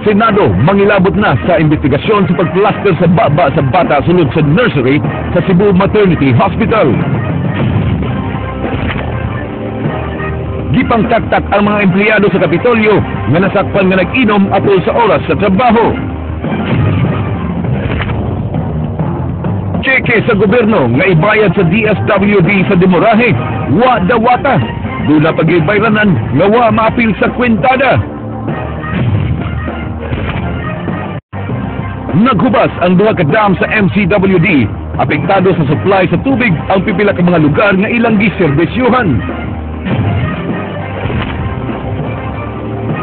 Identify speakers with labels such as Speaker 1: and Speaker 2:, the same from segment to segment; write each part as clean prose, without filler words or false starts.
Speaker 1: Senado mangilabot na sa investigasyon sa pagplaster sa baba sa bata sulod sa nursery sa Cebu Maternity Hospital. Gipangtaktak ang mga empleyado sa Kapitolyo nga nasakpan nga nag-inom atol sa oras sa trabaho. Cheque sa gobyerno nga ibayad sa DSWD sa demorahe, wa dawata. Dula pag-ibayranan nga wa maapil sa kwentada. Naghubas ang duha ka dam sa MCWD. Apektado sa supply sa tubig ang pipila ka mga lugar nga ilang giserbisyuhan.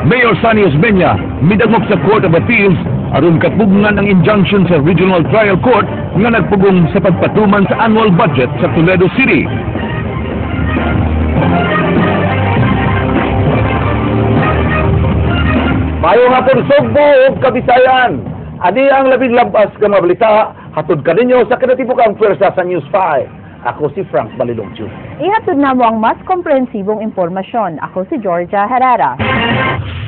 Speaker 1: Mayor Sonny Osmeña midangop sa Court of Appeals aron katbugngan ang injunction sa Regional Trial Court nga nagpugong sa pagpatuman sa annual budget sa Toledo City.
Speaker 2: Maayong hapon Sugbo ug Kabisayan. Ani ang labing labas nga mga balita hatod kaninyo sa kinatibukang pwersa sa News 5. Ako si Frank Balilongchu.
Speaker 3: Ihatod na mo ang mas komprehensibong impormasyon. Ako si Georgia Herrera.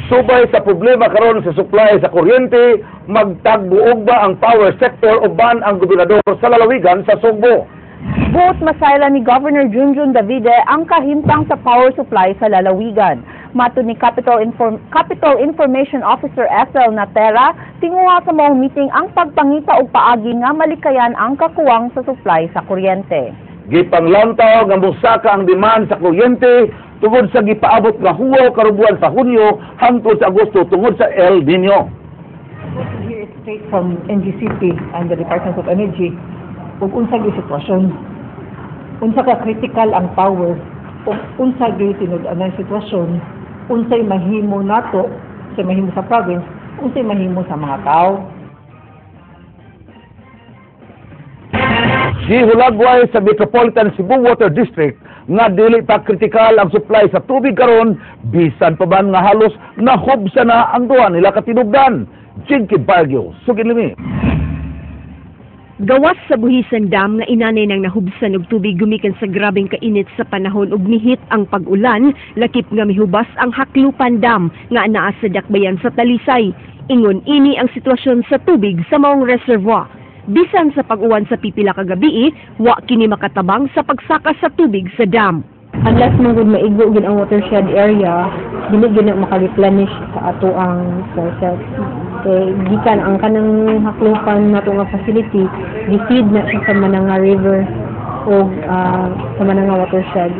Speaker 2: Subay sa problema karon sa supply sa kuryente, magtagbuog ba ang power sector uban ang gobernador sa lalawigan sa Sugbo?
Speaker 3: Buot masayla ni Governor Junjun Davide ang kahimtang sa power supply sa lalawigan. Matod ni Capitol Information Officer Ethel Natera, tinguha sa maong meeting ang pagpangita og paagi nga malikayan ang kakuwang sa supply sa kuryente.
Speaker 2: Gipanglantaw nga mosaka ang demand sa kuryente tungod sa gipaabot nga huwaw karong buwan sa Hunyo hangtod sa Agosto tungod sa El Nino.
Speaker 4: Here is straight from NGCP and the Department of Energy ug unsa gyud sitwasyon, unsa ka critical ang power, ug unsa gyud tinud-anay sitwasyon, unsay mahimo nato, unsay mahimo sa province, unsay mahimo sa mga tao.
Speaker 2: Gihulagway sa Metropolitan Cebu Water District nga dili pa kritikal ang supply sa tubig karon bisan pa man nga halos nahubsa na ang duha nila katinugdan. Jinky Barrio, sugin limi.
Speaker 5: Gawas sa Buhisan Dam nga inanay nang nahubsan og tubig gumikan sa grabeng kainit sa panahon ug mihit ang pag-ulan, lakip nga mihubas ang Haklupan Dam nga naa sa dakbayan sa Talisay. Ingon ini ang sitwasyon sa tubig sa maong reservoir. Bisan sa pag-uwan sa pipila ka gabii, wa kini makatabang sa pagsaka sa tubig sa dam.
Speaker 6: Unless man gud maigo gid ang watershed area, dili gid na maka-replenish sa ato ang sources. Kay gikan ang kanang Haklupan nato nga facility, gi-feed na siya sa Mananga River o sa Mananga watershed.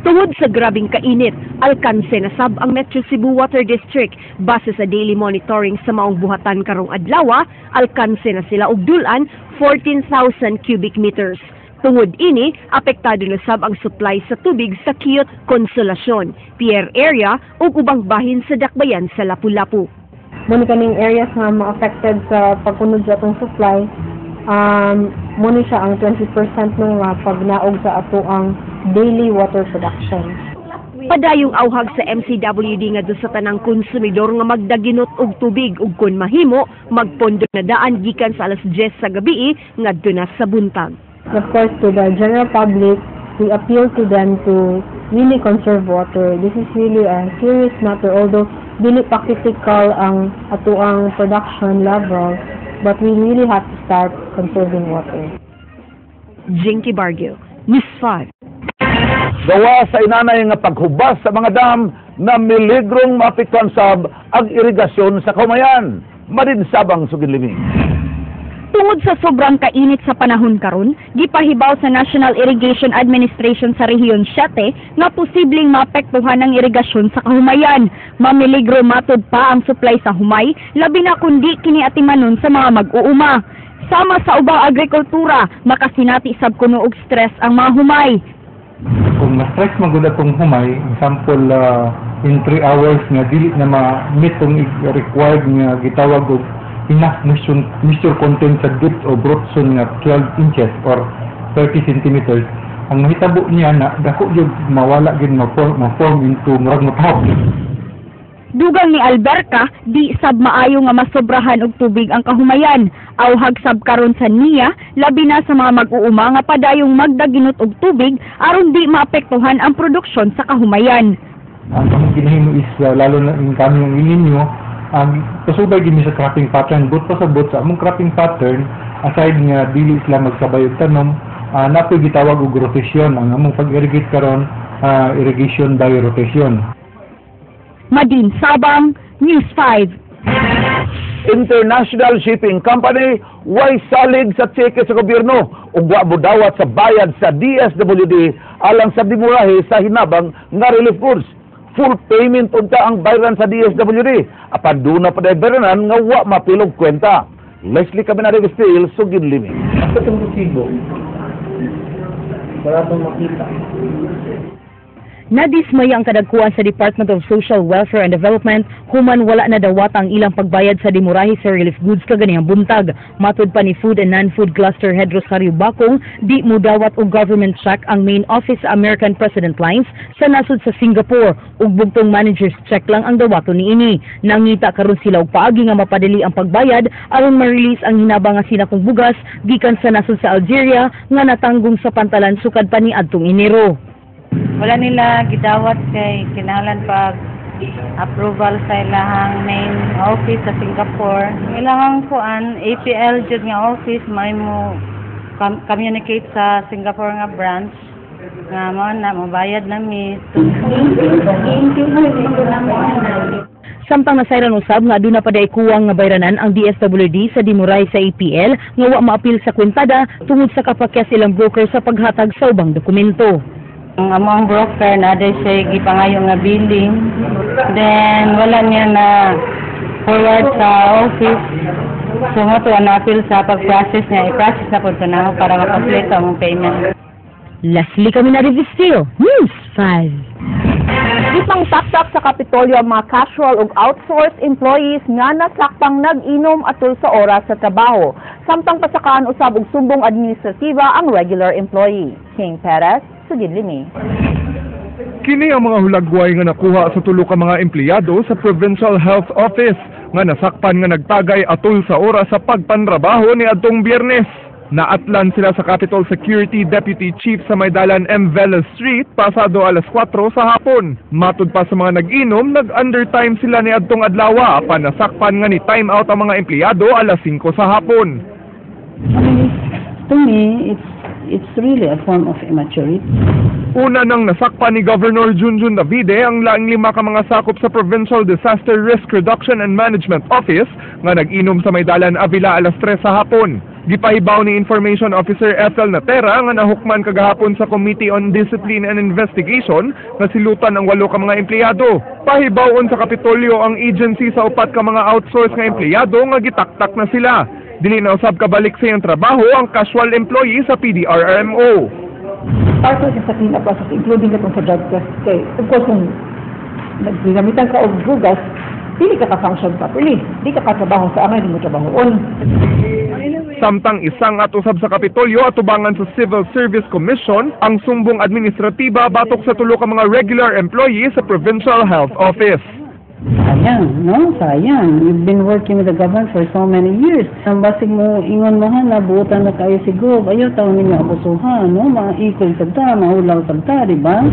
Speaker 5: Tungod sa grabeng kainit, alkanse na sab ang Metro Cebu Water District. Base sa daily monitoring sa maong buhatan karong adlaw, alkanse na sila og dulan 14,000 cubic meters. Tungod ini, apektado na sab ang supply sa tubig sa Kiyot, Consolacion, Pierre area ug ubang bahin sa dakbayan sa Lapu-Lapu.
Speaker 6: Muna kaning areas nga ma-affected sa pagkunod sa atong supply, muna siya ang 20% nung pagnaog sa ato ang daily water production.
Speaker 5: Padayong auhag sa MCWD nga sa tanang konsumidor nga magdaginot og tubig ug kun mahimo magpondo na daan gikan sa alas 10 sa gabi ngadto na sa buntag.
Speaker 6: Of course, to the general public, we appeal to them to really conserve water. This is really a serious matter, although dili pa critical ang atuang production level, but we really have to start conserving water.
Speaker 5: Jinky Barrio, News 5.
Speaker 2: Gawa sa inanay nga paghubas sa mga dam na miligrong maapektuhan sab ang irigasyon sa kaumayan. Madinsabang sugin limi.
Speaker 7: Tungod sa sobrang kainit sa panahon karon, gipahibaw sa National Irrigation Administration sa Rehiyon 7 nga posibleng maapektuhan ang irigasyon sa kahumayan. Mamiligro matud pa ang supply sa humay, labi na kundi kini atimanon sa mga mag-uuma. Sama sa ubang agrikultura, makasinati sab kuno og stress ang mga humay.
Speaker 8: Kung ma-stress man gud atong humay, example in 3 hours nga dili na ma-meet ang required nga gitawag og enough moisture content sa depth o growth zone nga 12 inches or 30 centimeters, ang mahitabo niya na dako gyud mawala gyud ma-form into murag motahok.
Speaker 7: Dugang ni Alberca, di sab maayo nga masobrahan og tubig ang kahumayan. Auhag sab karon sa niya, labi na sa mga mag-uuma nga padayong magdaginot og tubig aron di maapektuhan ang produksyon sa kahumayan.
Speaker 8: Ang among ginahimo is lalo na in kami ang El Nino, Ang pasubay gini sa cropping pattern, but pasabot sa among cropping pattern, aside nga dili sila magsabay og tanom, napoy gitawag og rotation. Ang among pag-irrigate karon, irrigation by rotation.
Speaker 7: Madin Sabang, News 5.
Speaker 2: International Shipping Company way salig sa tseke sa gobyerno ug wa modawat sa bayad sa DSWD alang sa demurahe sa hinabang nga relief goods. Full payment unta ang bayran sa DSWD apan duna pa bayranan nga wa mapilog kwenta. Leslie Caminade Steel, sugid limi.
Speaker 9: Basta itong resibo, wala itong makita.
Speaker 7: Nadismaya ang kadagkuan sa Department of Social Welfare and Development human wala na dawat ang ilang pagbayad sa demurahe sa relief goods kaganihang buntag. Matud pa ni Food and Non-Food Cluster Head Rosario Bacong, di mo dawat og government check ang main office sa American President Lines sa nasod sa Singapore ug bugtong manager's check lang ang dawaton niini. Nangita karon sila og paagi nga mapadali ang pagbayad aron ma-release ang hinabang nga sinakong bugas gikan sa nasod sa Algeria nga natanggong sa pantalan sukad pa ni adtong Enero.
Speaker 10: Wala nila gidawat kay kinahanglan pag approval sa ilahang main office sa Singapore. Ilahang kuan APL jud nga office may mo communicate sa Singapore nga branch nga mao na mobayad na mi.
Speaker 7: Samtang nasayran usab nga aduna pa diay kuwang nga bayranan ang DSWD sa demurahe sa APL nga wa maapil sa kwentada tungod sa kapakyas ilang broker sa paghatag sa ubang dokumento.
Speaker 10: Ang among broker na day siya gipangayo nga billing, then wala niya na forward sa office. So mo to na-appeal sa pag-process niya, i-process na po ito na para makompleto ang payment.
Speaker 7: Leslie Caminade Vistil, News 5.
Speaker 3: Gipang taktak sa Kapitolyo ang mga casual ug outsourced employees nga nasakpang nag-inom atol sa oras sa trabaho. Samtang pasakaan usab og sumbong administratiba ang regular employee. King Perez, sugid limi.
Speaker 11: Kini ang mga hulagway nga nakuha sa tulo ka mga empleyado sa Provincial Health Office nga nasakpan nga nagtagay atol sa oras sa pagpanrabaho ni adtong Biyernes. Naatlan sila sa Capitol Security Deputy Chief sa Maydalan M. Velez Street pasado alas 4 sa hapon. Matud pa sa mga nag-inom, nag-undertime sila ni adtong adlawa apan nasakpan nga ni time out ang mga empleyado alas 5 sa hapon.
Speaker 12: I mean, to me, it's really a form of immaturity.
Speaker 11: Una nang nasakpan ni Governor Junjun Davide ang laing 5 ka mga sakop sa Provincial Disaster Risk Reduction and Management Office nga nag-inom sa Maydalan Avila alas 3 sa hapon. Gipahibaw ni Information Officer Ethel Natera nga nahukman kagahapon sa Committee on Discipline and Investigation nga silutan ang 8 ka mga empleyado. Pahibawon sa Kapitolyo ang agency sa 4 ka mga outsource nga empleyado nga gitaktak na sila. Dili na usab kabalik sa iyang trabaho ang casual employee sa PDRRMO.
Speaker 4: Part of sa clean-up process, including katong sa drug test. Kay, of course, kung nagginamitan ka og drugas, dili ka ka-function properly. Di ka katrabaho sa angay, di mo trabahoon.
Speaker 11: Samtang isang at usab sa Kapitolyo atubangan sa Civil Service Commission ang sumbong administratiba batok sa tulo ka mga regular employee sa Provincial Health Office.
Speaker 12: Sayang, no? Sayang. You've been working with the government for so many years. Ang basig mo, ingon mo ha, nabuotan na kayo si Gov. Ayaw taon ninyo abusuhan, no? Maikol sabta, mahulaw sabta, di ba?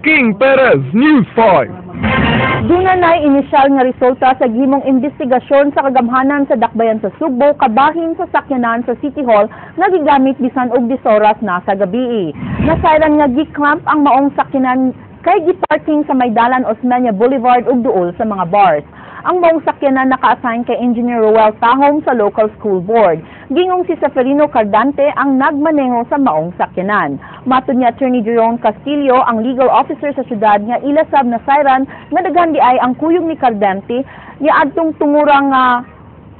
Speaker 11: King Perez, News 5.
Speaker 3: Duna na'y inisyal nga resulta sa gimong investigasyon sa kagamhanan sa dakbayan sa Sugbo kabahin sa sakyanan sa City Hall nga gigamit bisan og disoras na sa gabii. Nasayran nga gi-clamp ang maong sakyanan kay giparking sa Maydalan Osmeña Boulevard ug duol sa mga bars. Ang maong sakyanan naka-assign kay Engineer Roel Tahong sa local school board. Gingong si Seferino Cardante ang nagmaneho sa maong sakyanan. Matod ni Attorney Jerome Castillo, ang legal officer sa syudad nga ilasab na sayran nga daghan di ay ang kuyog ni Cardante niadtong tungurang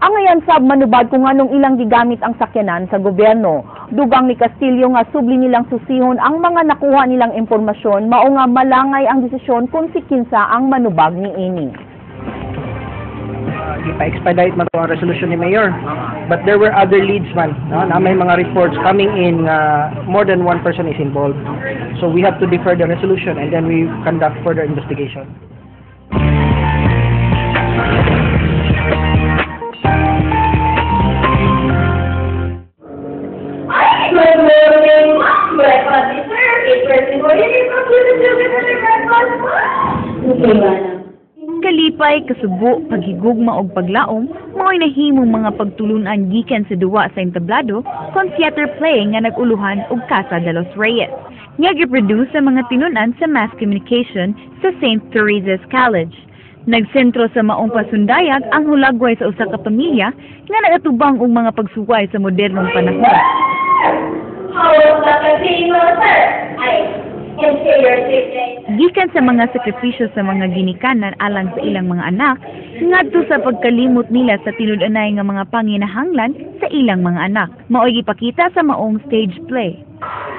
Speaker 3: angayan sab manubad kung anong ilang gigamit ang sakyanan sa gobyerno. Dugang ni Castillo nga subli nilang susihon ang mga nakuha nilang impormasyon mao nga malangay ang desisyon kung si kinsa ang manubag niini.
Speaker 9: Ipa-expedite man ang resolution ni Mayor. But there were other leads man, no? Na may mga reports coming in more than one person is involved. So we have to defer the resolution and then we conduct further investigation.
Speaker 13: Good morning. Breakfast is served. 8:30. Okay, Mana.
Speaker 7: Kalipay, kasubo, paghigugma og paglaom mao'y nahimong mga pagtulunan gikan sa duwa sa entablado kon theater play nga nag-uluhan og Casa de los Reyes, nga giproduce sa mga tinunan sa Mass Communication sa St. Teresa's College. Nagsentro sa maong pasundayag ang hulagway sa usa ka pamilya nga nagatubang og mga pagsuway sa modernong panahon.
Speaker 13: How was the casino, sir? I can say your sweet name.
Speaker 7: Gikan sa mga sakripisyo sa mga ginikanan alang sa ilang mga anak, ngadto sa pagkalimot nila sa tinud-anay nga mga panginahanglan sa ilang mga anak, mao'y gipakita sa maong stage play.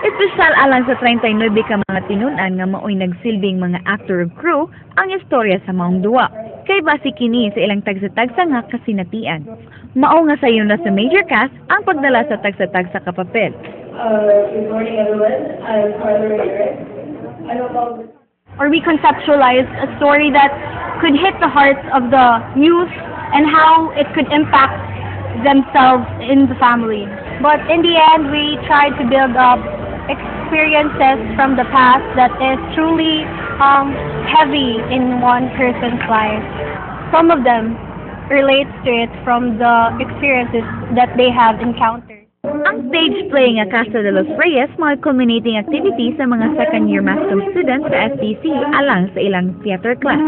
Speaker 7: Espesyal alang sa 39 ka mga tinunan nga mao'y nagsilbing mga actor ug crew ang istorya sa maong duwa. Kay base kini sa ilang tagsa-tagsa nga kasinatian. Mao nga sayo na sa major cast ang pagdala sa tagsa-tagsa ka papel.
Speaker 13: Good morning, everyone. I'm Carla Ramirez. I'm about
Speaker 14: Or we conceptualized a story that could hit the hearts of the youth and how it could impact themselves in the family. But in the end, we tried to build up experiences from the past that is truly heavy in one person's life. Some of them relates to it from the experiences that they have encountered.
Speaker 7: Ang stage play nga Casa de los Reyes mga culminating activity sa mga second year Masscom students sa STC alang sa ilang theater class.